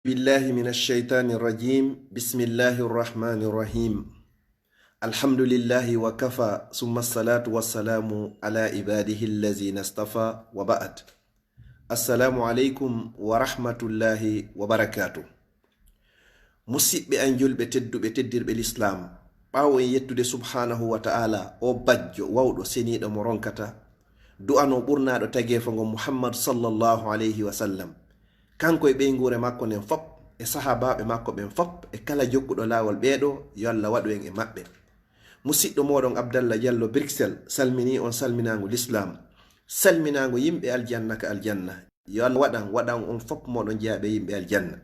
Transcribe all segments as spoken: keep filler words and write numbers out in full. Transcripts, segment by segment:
بالله من الشيطان الرجيم. بسم الله الرحمن الرحيم. الحمد لله وكفى، ثم الصلاة والسلام على عباده الذين اصطفى، وبعد. السلام عليكم ورحمة الله وبركاته. Musiɓɓe an julɓe tedduɓe, teddirɓe lislaam, ɓaawo en yettude subhaanahu wa ta'ala, o bajjo wawɗo seniiɗo mo ronkata, du'ano ɓurnaaɗo tageefo ngon Muhammad sallallahu alayhi wa sallam, kanko e ɓeynguure makko nden fop, e sahaabaaɓe makko ɓen fop, e kala jokkuɗo laawol ɓeeɗo, yo Allah waɗu en e maɓɓe. Musiɗɗo mooɗon Abdallah Diallo Bruxelles salminii on salminaangu lislaam, salminaangu yimɓe aljanna ka aljanna. Yo Allah waɗan, waɗan on fop mooɗon jeyaaɓe yimɓe aljanna.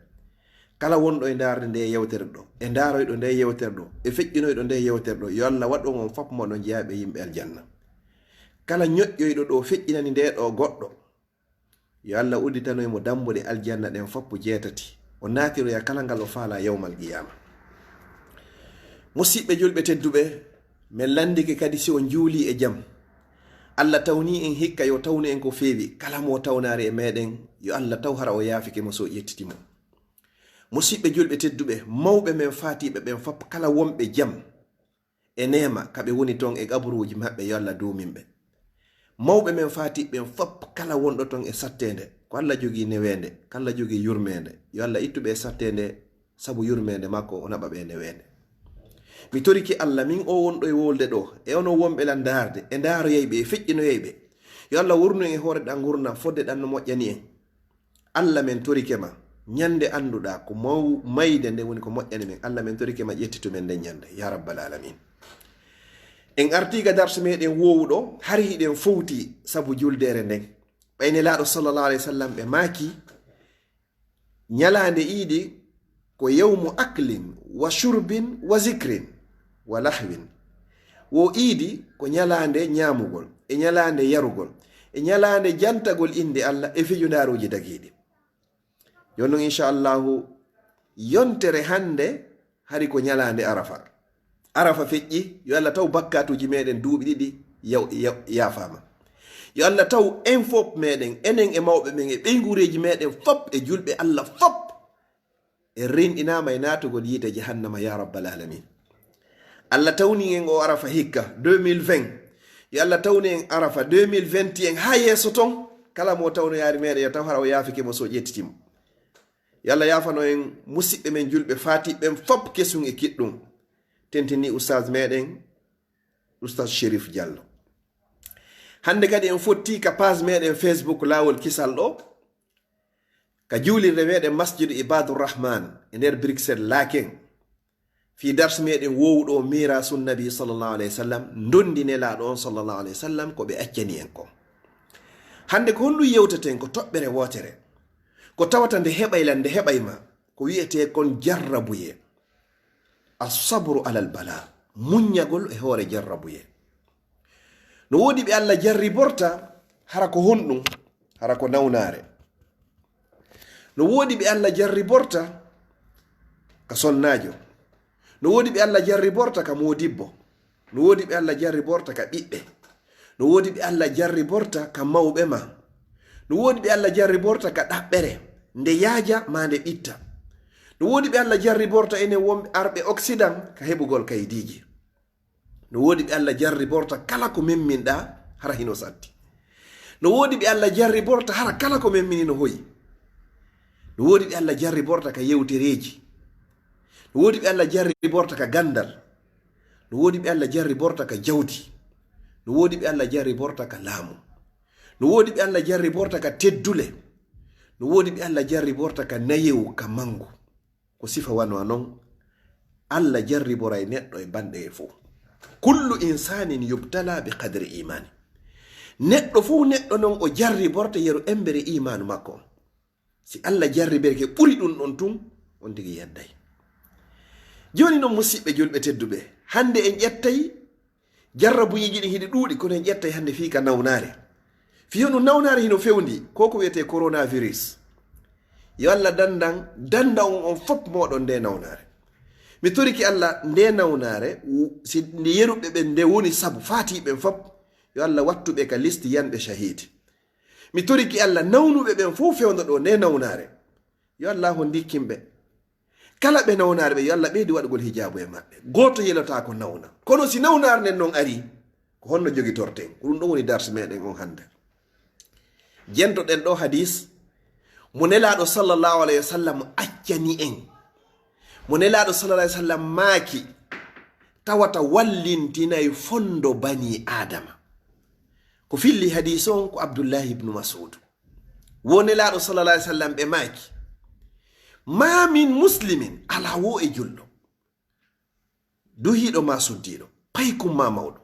Kala wonɗo e ndaarde nde yewtere ɗo, e ndaaroyɗo nde yewtere ɗo, e feƴƴinoyɗo nde yewtere ɗo, yo Allah waɗu on fop mooɗon jeyaaɓe yimɓe aljanna. Kala ñoƴƴoyɗo ɗo feƴƴinani nde ɗo goɗɗo, yo Allah udditanoy mo dambuɗe aljanna ɗen fop jeetati, o naatiroya kala ngal o faalaa yawmal qiyaama. Musiɓɓe julɓe tedduɓe, men lanndike kadi si on juulii e jam. Allah tawnii en hikka, yo tawnu en ko feewi. Kala mo tawnaari e meɗen, yo Allah taw hara o yaafike mo so o ƴettiti mo. Musiɓɓe julɓe tedduɓe, mawɓe men faatiiɓe ɓen fop, kala wonɓe jam e neema ka ɓe woni ton e qaburuuji maɓɓe, yo Allah duumin ɓe. Mawɓe men faatiiɓe ɓen fop, kala wonɗo ton e satteende, ko Allah jogii neweende, ko Allah jogii yurmeende, yo Allah ittu ɓe e satteende, sabu yurmeende makko, o naɓa ɓe e neweende. Mi torike Allah, min o wonɗo e wolde ɗo, e onon wonɓe lan ndaarde, e ndaaroyayɓe, e feƴƴinoyayɓe, yo Allah wurnu en e hoore ɗan ngurndan fodde ɗan no moƴƴani en. Allah, men torike ma, ñande annduɗaa ko maw-, mayde nde woni ko moƴƴani men. Allah, men torike ma, ƴettitu men nden ñande, ya rabbal alamin. En artii ga darsu meɗen wowuɗo, hari hiɗen fowti sabu juldeere nden. Ɓay Nelaaɗo sallallahu alayhi wa sallam ɓe maaki, ñalaande iidi ko yawmu aklin wa shurbin wa zikrin wa lahwin. Wo iidi ko ñalaande ñaamugol, e ñalaande yarugol, e ñalaande jantagol innde Allah e fijundaaruuji dagiiɗi. Jooni non, inchallahu, yontere hannde hari ko ñalaande Arafa. Arafa feƴƴi, yo Allah taw bakkaatuuji meɗen duuɓi ɗiɗi yaw-, yaw-, yaafaama. Yo Allah taw en fop meɗen, enen e mawɓe men e ɓeynguureeji meɗen fop e julɓe Allah fop, en renɗinaama e naatugol yiite jahannama, ya rabbal alamin. Allah tawni en o Arafa hikka deux mille vingt. Yo Allah tawni en Arafa deux mille vingt et un haa yeeso ton. Kala mo tawnoyaari meɗen, yo taw hara o yaafike mo so o ƴettiti mo. Yo Allah yaafano en musiɓɓe men julɓe faatiiɓe ɓen fop, kesun e kiɗɗun. Tentini Oustaz meɗen, Oustaz Chérif Diallo. Hannde kadi en fotti ka page meɗen Facebook Laawol Kisal ɗo, ka juulirde meɗen Masjidu Ibadur Rahman e nder Bruxelles Laken. Fii darsu meɗen wowuɗo Mirasun Nabi sallallahu alayhi wa sallam, ndondi Nelaaɗo on sallallahu alayhi wa sallam, ko ɓe accani en kon. Hannde ko honɗum yewteten? Ko toɓɓere wootere. Ko tawata nde heɓay lan, nde heɓay ma, ko wi'etee kon jarrabuyee. As-sabru alal bala, muññagol e hoore jarrabuyee. No woodi ɓe Allah jarriborta, hara ko honɗum? Hara ko nawnaare. No woodi ɓe Allah jarriborta ka sonnaajo. No woodi ɓe Allah jarriborta ka moodibbo. No woodi ɓe Allah jarriborta ka ɓiɓɓe. No woodi ɓe Allah jarriborta ka mawɓe ma. No woodi ɓe Allah jarriborta ka ɗaɓɓere, nde yaaja maa nde ɓitta. No woodi ɓe Allah jarriborta enen wonɓe arɓe Occident ka heɓugol kaydiiji. No woodi ɓe Allah jarriborta kala ko memminɗaa, hara hino satti. No woodi ɓe Allah jarriborta hara kala ko memmini no hoyi. No woodi ɓe Allah jarriborta ka yewtereeji. No woodi ɓe Allah jarriborta ka ganndal. No woodi ɓe Allah jarriborta ka jawdi. No woodi ɓe Allah jarriborta ka laamu. No woodi ɓe Allah jarriborta ka teddule. No woodi ɓe Allah jarriborta ka nayewu, ka manngu. Ko sifa wano non, Allah jarriboray neɗɗo e banɗe e fow. Kullu insanin yubtala bi qadri imani. Neɗɗo fow neɗɗo non o jarriborta yeru embere imaanu makko on. Si Allah jarribirke ɓuri ɗum ɗon tun, on tigi yedday. Jooni non, musiɓɓe julɓe tedduɓe, hannde en ƴettay jarrabuyeeji ɗin hiɗi ɗuuɗi, kono en ƴettay hannde fii ka nawnaare. Fii honɗum nawnaare hino fewndi, ko ko wi'etee coronavirus. Yo Allah dandan, danda on, on fop mooɗon nde nawnaare. Mi torike Allah, nde nawnaare, w-, si nde yeruɓe ɓen nde woni sabu faati ɓen fop, yo Allah wattu ɓe ka liste yanɓe shahid. Mi torike Allah, nawnuɓe ɓen fow fewndo ɗo nde nawnaare. Yo Allahu ndikkin ɓe. Kala ɓe nawnaare ɓe, yo Allah ɓeydu waɗugol hijaabu e maɓɓe. Gooto yelotaako nawna. Kono si nawnaare nden non ari, ko honno jogitorten? Ko ɗum ɗon woni darsi meɗen on hannde. Jentoɗen ɗo hadis mo Nelaaɗo sallallahu alayhi wa sallam accani en. Mo Nelaaɗo sallallahu alayhi wa sallam maaki, tawata wallintinay fondo bani Aadama. Ko filli hadis on ko Abdullahi ibnu Mas'ud. Wo Nelaaɗo sallallahu alayhi wa sallam ɓe maaki, "Ma min muslimin, alaa wo e julɗo, duhiiɗo ma suddiiɗo, paykum ma mawɗo,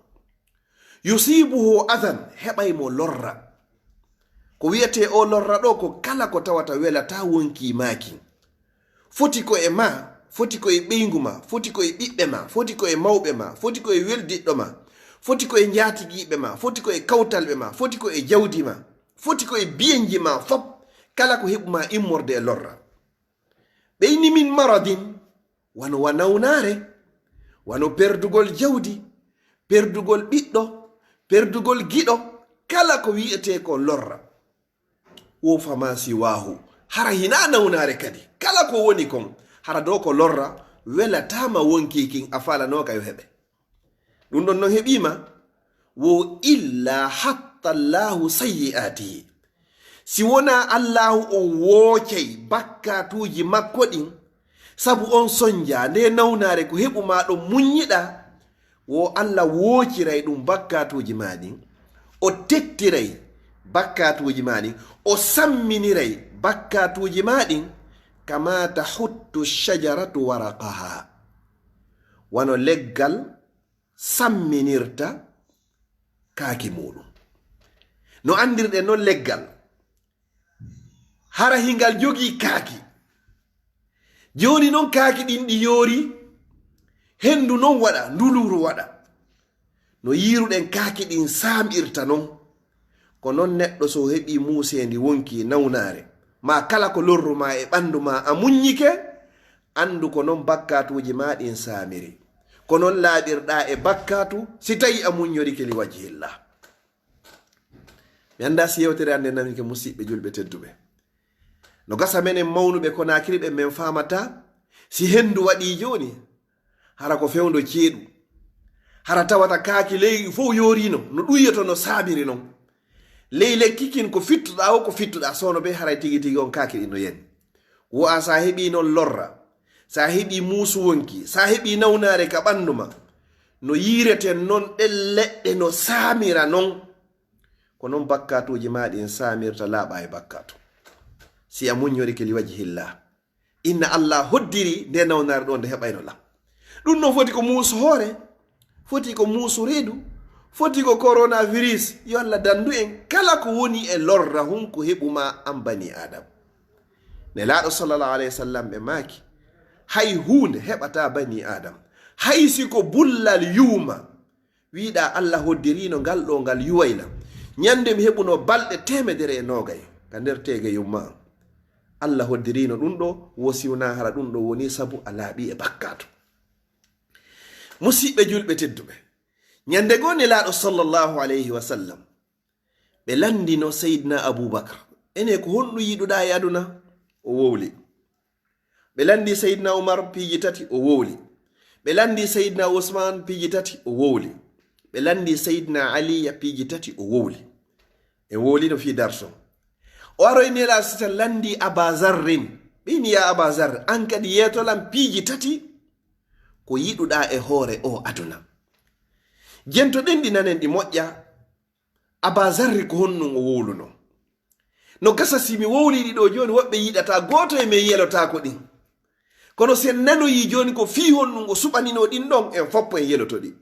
yusibuhu adan, heɓay mo lorra." Ko wi'etee o lorra ɗo ko kala ko tawata welataa wonkii maakin. Foti ko e ma, foti ko e ɓeyngu ma, foti ko e ɓiɓɓe ma, foti ko e mawɓe ma, foti ko e weldiɗɗo ma, foti ko e njaatigiiɓe ma, foti ko e kawtalɓe ma, foti ko e jawdi ma, foti ko e biyenji ma fop, kala ko heɓu ma immorde e lorra. Ɓeyni min maradin, wano wa nawnaare, wano perdugol jawdi, perdugol ɓiɗɗo, perdugol giɗo, kala ko wi'etee ko lorra. Wo fama siwahu, hara hinaa nawnaare kadi. Kala ko woni kon, hara ɗo ko lorra, welataama wonkii kin a faalanooka yo heɓe. Ɗum ɗon non heɓiima, wo illa hatta Allahu sayyi'atihi. Si wonaa Allahu on woocay bakkaatuuji makko ɗin, sabu on sonjaa nde nawnaare ko heɓu maa ɗon muññiɗaa, wo Allah woociray ɗum bakkaatuuji maa ɗin, o tettiray bakkaatuuji maa ɗin, o samminiray bakkaatuuji maa ɗin, kama tahuttu shajaratu waraqaha. Wano leggal samminirta kaaki muuɗum. No anndirɗen non leggal, hara hingal jogii kaaki. Jooni non kaaki ɗin ɗi yoori, hendu non waɗa, nduluuru waɗa. No yiiruɗen kaaki ɗin saamirta non, ko non neɗɗo so heɓii muuseendi wonkii nawnaare, maa kala ko lorru maa e ɓanndu maa a muññike, anndu ko non bakkaatuuji maa ɗin saamiri. Ko non laaɓirɗaa e bakkaatu si tawii a muññorike li wajhillah. Mi anndaa si yewtere an nde nanike, musiɓɓe julɓe tedduɓe. No gasa menen mawnuɓe Konaakiri ɓen men faamataa si hendu waɗii jooni, hara ko fewndo ceeɗu. Hara tawata kaaki leydi fow yooriino, no ɗuyoto no saamiri non. Ley lekki kin ko fittuɗaa o, ko fittuɗaa soono bee haray tigi tigi on kaaki ɗin no yani. Wo a sa heɓii non lorra, sa heɓii muusu wonki, sa heɓii nawnaare ka ɓanndu ma, no yiireten non ɗen leɗɗe no saamira non. Ko non bakkaatuuji maa ɗin saamirta laaɓa e bakkaatu. Si a muññorike li wajhillah. Inna Allah hoddiri nde nawnaare ɗo nde heɓayno lan. Ɗum non foti ko muusu hoore, foti ko muusu reedu, foti ko coronavirus. Yo Allah dandu en kala ko woni e lorra hun ko heɓu ma an bani Adam. Nelaaɗo sallallahu alayhi wa sallam ɓe maaki, hay huunde heɓataa bani Adam, hay si ko bullal yuuma. Wiɗa Allah hoddiriino ngal ɗo ngal yuwayla. Ñande mi heɓuno balɗe teemedere e noogay ka nder teege yumma an. Allah hoddiriino ɗum ɗo, wo siwna hara ɗum ɗo woni sabu a laaɓi e bakkaatu. Musiɓɓe julɓe tedduɓe, ñande goo Nelaaɗo sallallahu alayhi wa sallam, ɓe lanndino Seydina Abubakar, ene ko honɗum yiɗuɗaa e aduna? O wowli. Ɓe lanndi Seydina Umar piiji tati, o wowli. Ɓe lanndi Seydina Usman piiji tati, o wowli. Ɓe lanndi Seydina Aliya piiji tati, o wowli. En wowlino fii darso. O aroy Nelaaɗo sita lanndi Aba Zarrin. Ɓeyni, ya Aba Zarr, an kadi yeetolan piiji tati ko yiɗuɗaa e hoore o aduna. Jento ɗen ɗi nanen ɗi moƴƴa. Aba Zarri ko honɗum o wowluno? No gasa si mi wowlii ɗi ɗo jooni, woɓɓe yiɗata, gooto e men yelotaako ɗin. Kono si en nanoyii jooni ko fii honɗum o suɓaninoo ɗin ɗon, en foppo en yeloto ɗi.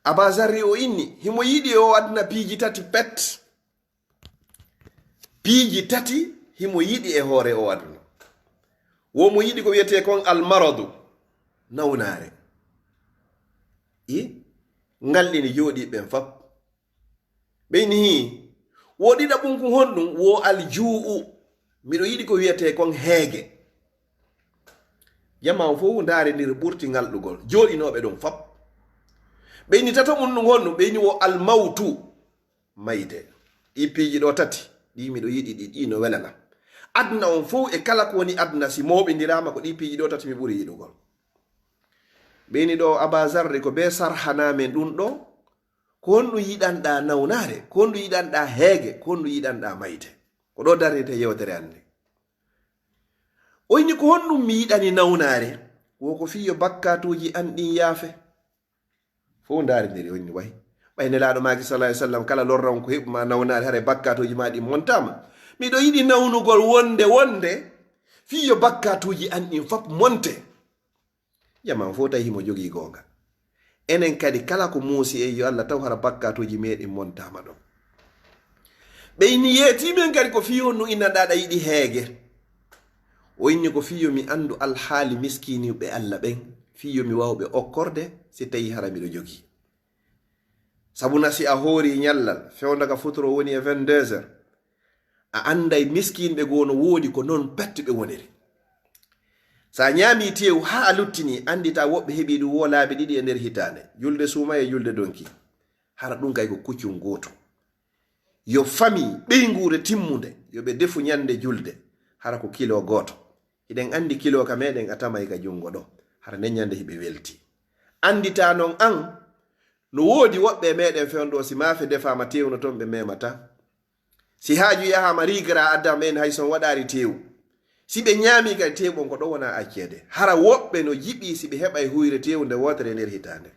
Aba Zarri o inni, himo yiɗi e o aduna piiji tati pet. Piiji tati himo yiɗi e hoore o aduna. Wo mo yiɗi ko wiyetee kon almaradu, nawnaare. I ngal ɗini jooɗii ɓen fop. Ɓeyni hii, wo ɗiɗaɓun kun honɗum? Wo aljuu'u. Miɗo yiɗi ko wiyetee kon heege. Jamaa on fow ndaarindir ɓurti ngalɗugol, jooɗinooɓe ɗon fop. Ɓeyni tataɓun ɗum honɗum? Ɓeyni wo almawtu, mayde. Ɗi piiji ɗo tati, ɗi miɗo yiɗi ɗi, ɗi no welana. Aduna on fow e kala ko woni aduna, si mooɓindiraama, ko ɗi piiji ɗo tati mi ɓuri yiɗugol. Ɓeyni ɗo Aba Zarri ko be sarhana men ɗum ɗo. Ko honɗum yiɗanɗaa nawnaare? Ko honɗum yiɗanɗaa heege? Ko honɗum yiɗanɗaa mayde? Ko ɗo darnete yewtere an nde. O inni, ko honɗum mi yiɗani nawnaare? Wo ko fii yo bakkaatuuji an ɗin yaafe. Fow ndaarindiri, o inni, way. Ɓay Nelaaɗo maaki, sallallahu alaihi wasallam, kala lorra on ko heɓu ma nawnaare, haray bakkaatuuji ma ɗin montaama. Miɗo yiɗi nawnugol wonde, wonde, fii yo bakkaatuuji an ɗin fop monte. Jamaa fow tawi himo jogii goonga. Enen kadi, kala ko muusi en, yo Allah taw hara bakkaatuuji meɗen montaama ɗon. Ɓe inni, yeetii men kadi ko fii honɗum innanɗaa ɗa yiɗi heege. O inni, ko fii yo mi anndu alhaali miskiiniiɓe Allah ɓen, fii yo mi waaw ɓe okkorde si tawii hara miɗo jogii. Sabuna si a hoori ñallal, fewndo ka futuro woni e vingt-deux heures, a anday miskiinɓe goo no woodi ko non pet ɓe woniri. Sa ñaami teewu haa a luttini, anditaa woɓɓe heɓi ɗum wo laabi ɗiɗi e nder hitaande, julde suuma e julde donki. Hara ɗum kay ko kuccun gootu. Yo fami ɓeynguure timmunde, yo ɓe defu ñande julde, hara ko kilo gooto. Hiɗen andi kilo ka meɗen a tamay ka jungo ɗo, hara nden ñande hiɓe welti. Anditaa non an, no woodi woɓɓe e meɗen fewndo, si maafe defaama teewu no ton ɓe memata. Si haaju yahaama, riigara addan ɓen hay son waɗaari teewu. Si ɓe ñaami kay teewu on, ko ɗo wona accede. Hara woɓɓe no jiɓi si ɓe heɓay huyre teewu nde wootere nder hitaande.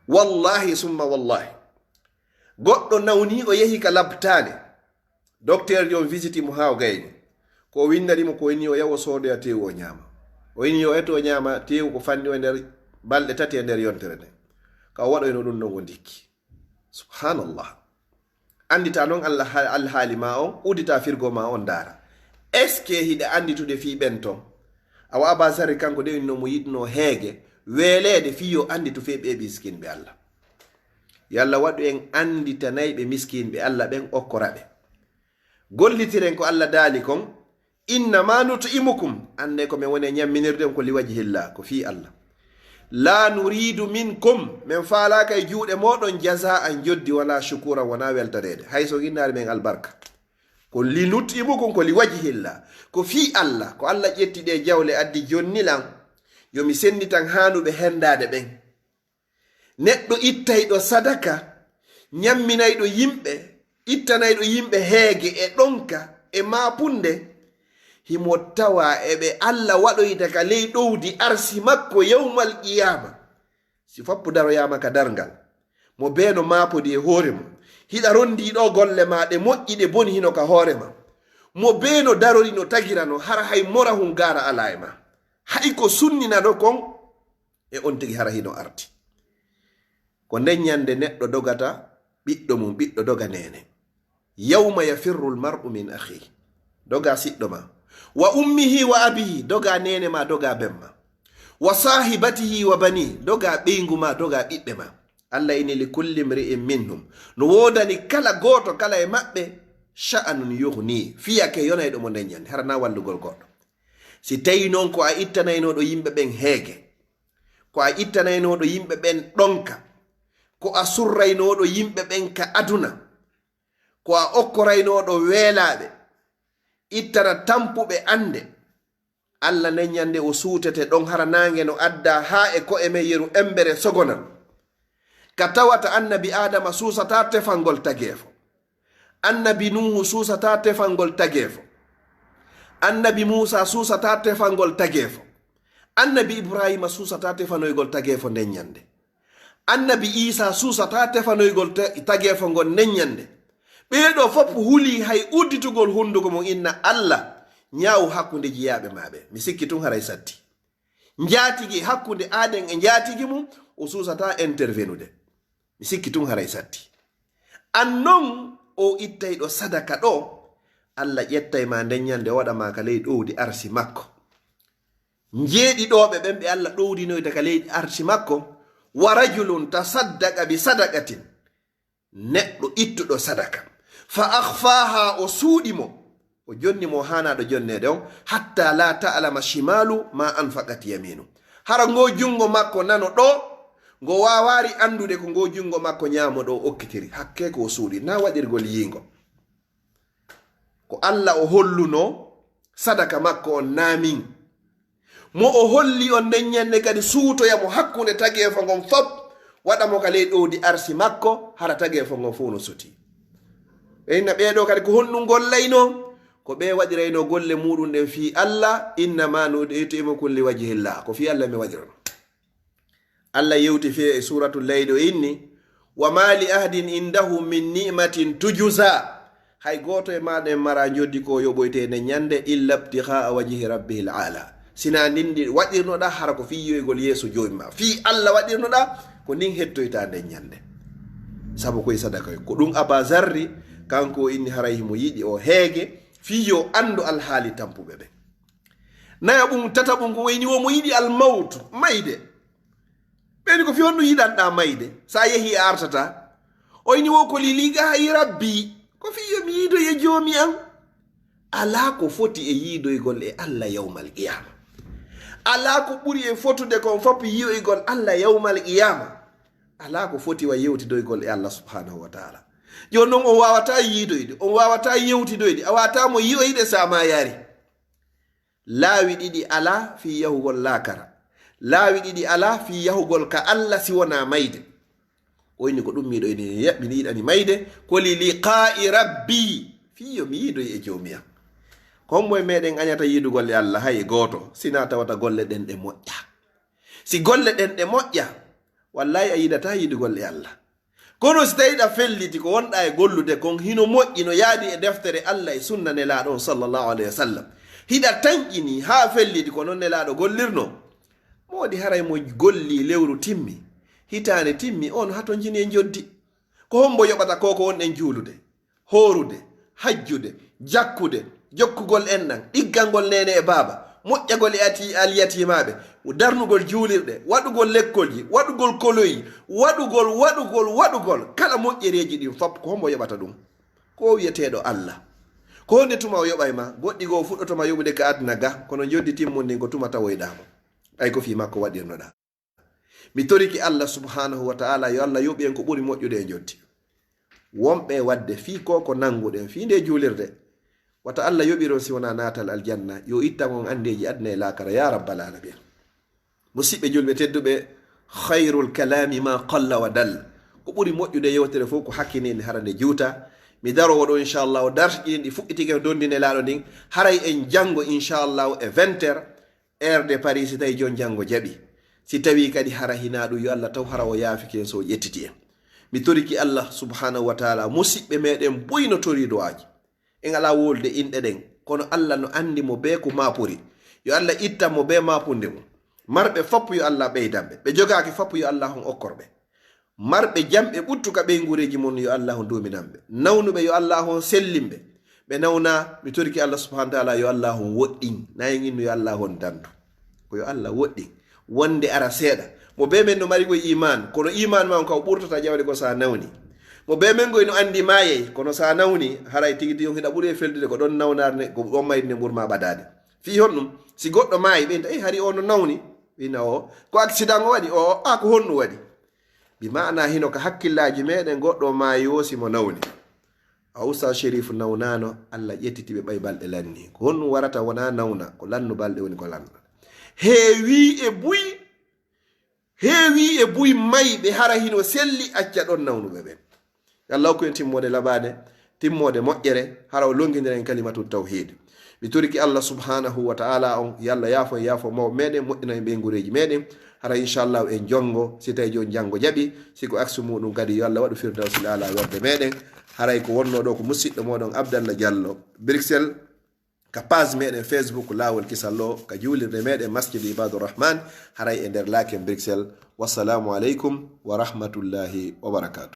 Wallahi summa wallahi. Goɗɗo nawni, o yehi ka labtaane. Docteur on visiti mo haa o gayni. Ko o windani mo, ko o inni o yaha o soodoya teewu o ñaama. O inni yo eto o ñaama teewu ko fanɗi o nder balɗe tati e nder yontere nden. Ka o waɗoyno ɗum ɗon o ndikki. Subhanallah. Anditaa non Allah ha-, alhaali ma on, udditaa firgo ma on ndaara. Est-ce que hiɗa anditude fii ɓen ton? Awa Aba Zarri kanko de inno mo yiɗno heege, weeleede fii yo anditu fii ɓe miskinɓe Allah. Yo Allah waɗu en anditanayɓe miskinɓe Allah ɓen, okkora ɓe. Gollitiren ko Allah daali kon, innama nut'imukum, annde ko men woni e ñamminirde on ko liwajhillah, ko fii Allah. La nuridu minkum, men faalaaka e juuɗe mooɗon jazaan, joddi, wala shukuran, wona weltareede, hay so ginnaari men albarka. Ko li nut'imukum, ko liwajhillah, ko fii Allah, ko Allah ƴetti ɗe jawle addi jonni lan, yo mi senditan haanuɓe hendaade ɓen. Neɗɗo ittayɗo sadaka, ñamminayɗo yimɓe, ittanayɗo yimɓe heege e ɗonka e maapunde, himo tawa e ɓe Allah waɗoyta ka ley ɗowdi arsi makko yawmal qiyaama. Si foppu daroyaama ka darngal, mo bee no maapodi e hoore mum, hiɗa rondi ɗo golle ma ɗe moƴƴi ɗe boni hino ka hoore ma. Mo bee no darori no tagira no, hara hay morahun gaara alaa e ma. Hay ko sunninano kon, e on tigi hara hino arti. Ko nden ñande neɗɗo dogata ɓiɗɗo mum, ɓiɗɗo doga neene. Yawma yafirru almar'u min akhihi. Doga siɗɗo ma. Wa ummihi wa abihi. Doga neene ma, doga ben ma. Wa sahibatihi wa banihi. Doga ɓeyngu ma, doga ɓiɓɓe ma. Allah inni, li kulli mri'in minhum. No woodani kala gooto kala e maɓɓe sha'anun yughni. Fiyake yonayɗo mo nden ñande. Hara na wallugol goɗɗo. Si tawi non ko a ittanaynooɗo yimɓe ɓen heege, ko a ittanaynooɗo yimɓe ɓen ɗonka, ko a surraynooɗo yimɓe ɓen ka aduna, ko a okkoraynooɗo weelaaɓe, ittana tampuɓe annde, Allah nden ñande o suutete ɗon, hara naange no adda haa e ko'e men yeru embere sogonal. Ka tawata annabi Aadama suusataa tefangol tageefo. Annabi Nuuhu suusataa tefangol tageefo. Annabi Muusaa suusataa tefangol tageefo. Annabi Ibraahiima suusataa tefanoygol tageefo nden ñande. Annabi Iisaa suusataa tefanoygol te-, tageefo ngon nden ñande. Ɓee ɗoo fof hulii hay udditugol hunnduko mum inna Allah ñaawu hakkunde jiyaaɓe maa ɓe. Mi sikki tun haray satti. Njaatigi hakkunde aaden e njaatigi mum, o suusataa intervenude. Mi sikki tun haray satti. An non o ittayɗo sadaka ɗo, Allah ƴettay ma nden ñande o waɗa ma ka ley ɗowdi arsi makko. Njeeɗiɗooɓe ɓen ɓe Allah ɗowdinoyta ka leydi arsi makko, wa rajulun tasaddaqa bi sadaqatin, neɗɗo ittuɗo sadaka, fa akhfaha, o suuɗi mo, o jonni mo haanaaɗo jonneede on, hatta la ta'lama shimalu ma anfaqat yaminu. Hara ngo junngo makko nano ɗo, ngo waawaari anndude ko ngo junngo makko ñaamo ɗo okkitiri. Hakke ko o suuɗi, na waɗirgol yiingo. Ko Allah o holluno Sadaka makko on naa min? Mo o holli on nden ñande kadi suutoya mo hakkunde tageefo ngon fop, waɗa mo ka ley ɗowdi arsi makko, hara tageefo ngon fow no soti. Ɓe inna ɓee ɗoo kadi ko honɗum gollaynoo? Ko ɓee waɗiraynoo golle muuɗum ɗen fii Alla, "Innama nutimukum li wajhillah." Ko fii Alla mi waɗirano. Alla yewti fii e Suuratul Layli o inni, "Wa ma li ahadin indahu min ni'matin tujza." Hay gooto e maaɗa en mara njoddi ko yoɓoytee nden ñande, "illa ibtigha'a wajhi rabbihil a'la." Sinaa ndin ndi waɗirnoɗaa hara ko fii yi'oygol yeeso Joomi maa. Fii Alla waɗirnoɗaa, ko ndin hettoytaa nden ñande. Sabu koye sadaka. Ko ɗum Aba Zarri, kanko o inni haray himo yiɗi o heege, fii yo anndu alhaali tampuɓe ɓen. Nayaɓum, tataɓum ko wayni wo mo yiɗi almawtu, mayde. Ɓeyni ko fii honɗum yiɗanɗaa mayde, so a yehii a artataa? O inni wo ko li liqaa'i Rabbi, ko fii yo mi yiidoy e Joomi an. Alaa ko foti e yiidoygol e Alla yawmal qiyaama. Alaa ko ɓuri e fotude kon fop yi'oygol Alla yawmal qiyaama. Alaa ko foti wa yewtidoygol e Alla subhaanahu wa taala. Jooni non on waawataa yiidoyde, on waawataa yewtidoyde, a waawataa mo yi'oyde so a maayaali. Laawi ɗiɗi alaa fii yahugol laakara. Laawi ɗiɗi alaa fii yahugol ka Alla si wonaa mayde. O inni ko ɗum miɗo ini, mi yiɗani mayde, ko li liqaa'i Rabbi, fii yo mi yiidoy e Joomi an. Ko hombo e meɗen añata yiidugol e Alla? Hay e gooto, sinaa tawata golle ɗen ɗe moƴƴa. Si golle ɗen ɗe moƴƴa, wallaahi a yiɗataa yiidugol e Alla. Kono si tawii ɗa felliti ko wonɗaa e gollude kon hino moƴƴi, no yaadi e deftere Alla e sunna Nelaaɗo on sallallahu alayhi wa sallam, hiɗa tanƴini haa felliti ko non Nelaaɗo gollirnoo, moodi haray mo golli lewru timmi, hitaande timmi, on hatonjini e njoddi. Ko hombo yoɓata ko ko wonɗen juulude, hoorude, hajjude, jakkude, jokkugol enɗan, ɗiggangol neene e baaba, moƴƴagol e ati-, alyatiimaaɓe, darnugol juulirɗe, waɗugol lekkolji, waɗugol koloyi, waɗugol, waɗugol, waɗugol, kala moƴƴereeji ɗin fop, ko hombo yoɓata ɗum? Ko o wi'eteeɗo Alla. Ko honde tuma o yoɓay ma? Goɗɗi goo fuɗɗotoma yoɓude ka aduna ga, kono njoddi timmun ndin ko tuma tawoyɗaa mo. Ɓay ko fii makko waɗirnoɗaa. Mi toriki Alla subhaanahu wa ta'ala, yo Alla yoɓu en ko ɓuri moƴƴude e njoddi. Wonɓe waɗde fii ko ko nannguɗen fii nde juulirde, wata Alla yoɓiron si wonaa naatal aljanna, yo ittan on anndeeji aduna e laakara, yaa rabbal aalamiin. Musiɓɓe julɓe tedduɓe, khayrul kalaami ma qalla wa dal. Ko ɓuri moƴƴude yewtere fof ko hakkininde hara nde juuta. Mi daroowo ɗo, inchallahu, darsuji ɗin ɗi fuɗɗitike no donndi Nelaaɗo ndin, haray en janngo, inchallahu, e vingt heures, heure de Paris, si tawii jooni janngo jaɓi. Si tawii kadi hara hinaa ɗum, yo Allah taw hara o yaafike en, so o ƴettiti en. Mi toriki Allah subhanahu wa taala, musiɓɓe meɗen buy no torii du'aaji. En alaa wolde inɗe ɗen, kono Allah no anndi mo bee ko maapori. Yo Allah ittan mo bee maapunde mum. Marɓe fop yo Allah ɓeydan ɓe. Ɓe jogaaki fop yo Allah on okkor ɓe. Marɓe jam e ɓuttu ka ɓeynguureeji mon, yo Allah on duuminan ɓe. Nawnuɓe, yo Allah on sellin ɓe. Ɓe nawna, mi toriki Allah subhanahu wa taala, yo Allah on woɗɗin. Nayin innu, yo Allah on dandu. Ko yo Allah woɗɗin. Wonde ara seeɗa. Mo bee men no mari ko iman, kono iman ma on ka o ɓurtata ƴawde ko sa nawni. Mo bee men ngoy no anndi maayay, kono sa nawni, haray tigi tigi on hiɗa ɓuri e feldude ko ɗon nawnaare ne, ko ɗon mayde ne ɓurma ɓadaade. Fii honɗum? Si goɗɗo maayi, ɓe inta, "Eh, hari o no nawni." Ɓe ina o, "Ko accident o waɗi?" O, "A, ko honɗum waɗi?" Bi maana hino ka hakkillaaji meɗen goɗɗo maayi wo si mo nawni. A Oustaz Chérif nawnaano, Allah ƴettiti ɓe ɓay balɗe lanni. Ko honɗum warata wona nawna? Ko lannu balɗe woni ko lanna. Heewi e buy, heewi e buy mayɓe hara hino selli acca ɗon nawnuɓe ɓen. Yo Allah hokku en timmoode laɓaade, timmoode moƴƴere, hara o longindira en kalimatu tawhid. Mi toriki Allah subhanahu wa ta'ala on, yo Allah yaafo en, yaafo mawɓe meɗen, moƴƴina en ɓeynguureeji meɗen. Hara inchallahu en jonngo, si tawi jooni janngo jaɓi, si ko aksu muɗum kadi, yo Allah waɗu firdawsil ala werde meɗen. Haray ko wonno ɗo ko musiɗɗo moɗon Abdallah Diallo, Bruxelles, ka page meɗen Facebook Laawol Kisal o, ka juulirde meɗen Masjidu Ibadur Rahman, haray e nder Laken Bruxelles. Wassalamu aleykum wa rahmatullahi wa barakatuh.